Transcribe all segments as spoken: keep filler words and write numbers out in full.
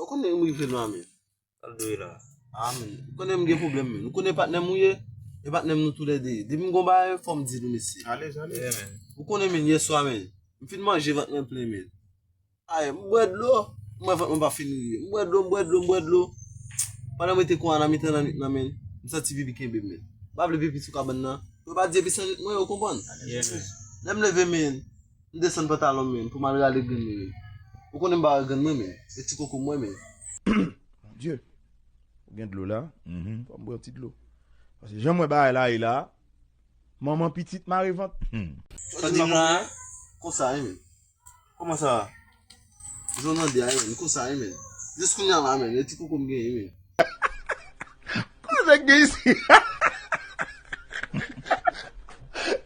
Ou konnen m rive lwa, men. Sa l dwe la? Ah, men. Ou konnen m gen pwoblèm, men. Ou konnen patnè m ou ye? E patnè m nou toulède ye. Depi m gon bagay, fò m di nou, mesye. Alèz, alèz. Yeah, man. Ou konnen, men, yèswa, men. M fin manje, vant mwen plen, men. Ay, m bwè dlo. M wè vant mwen pa fin rive. M bwè dlo, m bwè dlo, m bwè dlo. Pandan m rete konsa nan mitan lannwit lan, men, m santi pipi kenbe m, men. M pa vle pipi sou kabann nan. Yo pa di epi san lit mwen, ou konprann? Yeah, man. Lè m leve, men, m desann pantalon m, men, pou m al rale grenn mwen, men. Ou konnen m pa wè grenn mwen, men. E ti koko m wè, men. Bondye, ou gen dlo la? Mhm. Fò m bwè yon ti dlo. Paske jan m wè bagay la ye la, manman pitit mare vant. Hmm. Sa w di m la? Konsa, wi, men. Kòman sa? Zon nan de a, men. Konsa, wi, men. Jis kounye a la, men. E ti koko m genyen, men. Kòman nèg gen isi?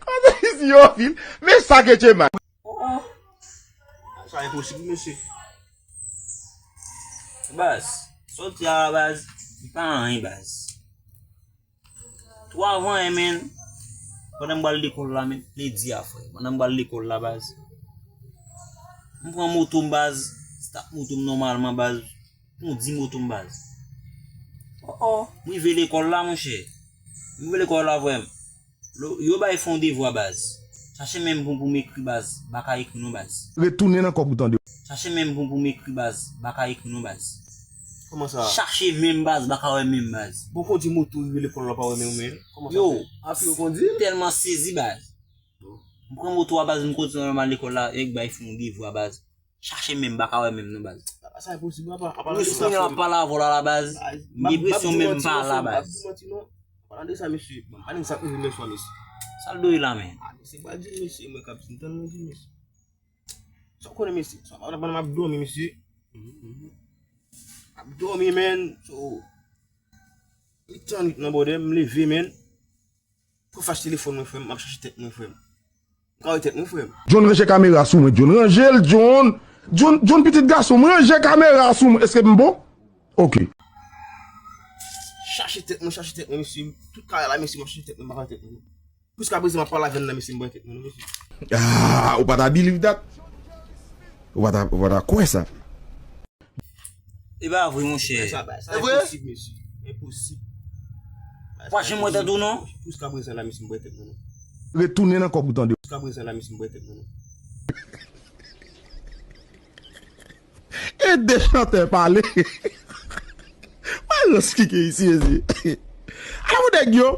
Kòman nèg isi yo fil? Men sa ke Tchema. Oh, oh. Sa enposib, mesye. Baz, sòti a la, baz, li pa anyen, baz. Twa van, men, pandan m pral lekòl la, men, ledi a, frè. Pandan m pral lekòl la, baz, m pran moto m, baz, start moto m nòmalman, baz, kondi moto m, baz. Oh, oh. M rive lekòl la, monchè. M rive lekòl la, frè m. Lo-, yo bay fè yon devwa, baz. Chache men pou, pou m ekri, baz. M pa ka ekri non, baz. Retounen nan kòb ou, tande. Chache men pou, pou m ekri, baz. M pa ka ekri non, baz. Kòman sa? Chache men, baz. M pa ka wè men, baz. Bon, kondi moto rive lekòl la, pa wè men, men. Kòman sa? Yo, fè? Api yo kondi? Tèlman sezi, baz. M pran moto a, baz, m kondi nòmal lekòl la, nèg bay fè yon devwa, baz. Chache men, m pa ka wè men non, baz. Sa enposib, apa, apa. Jis kounye a m ap pale avè w la, la, baz. M gen presyon men m pa la, baz. Pale de sa, mesye. Bon, pale de sa, mesye, mesye. Sa l dwe la, men. Ah, mesye, pa di, mesye, mwen k ap tann mwen di, mesye. Sa w konnen, mesye. Sa w konnen, m ap dòmi, mesye. M ap dòmi, men. So, li tan nan bòdè, m leve, men. Pou fache telefòn mwen, frè m, m ap chache tèt mwen, frè m. M ka wè tèt mwen, frè m. John, ranje kamera sou mwen, John. Ranje l, John. John, John, pitit gason m, ranje kamera sou mwen. Èske m bon? Ok. Chache tèt mwen, chache tèt mwen, mesye. Tout kay la, mesye, m ap chache tèt mwen, m pa wè tèt mwen. Jiska prezan, m ap pale avè l la, mesye, m pa wè tèt mwen, non, mesye. Ah, ou pa ta believe that? Ou pa ta, ou pa ta kwè sa? E pa vre, monchè. Sa, sa, sa enposib, mesye. Enposib. Ou pa janm wè tèt ou, non? Jiska prezan la, mesye, m pa wè tèt mwen, non. Retounen nan kòb ou, tande. Jiska prezan la, mesye, m pa wè tèt mwen, non. E de chantè pale. Mwen rans kike isi, ezi. Ala pou nèg yo.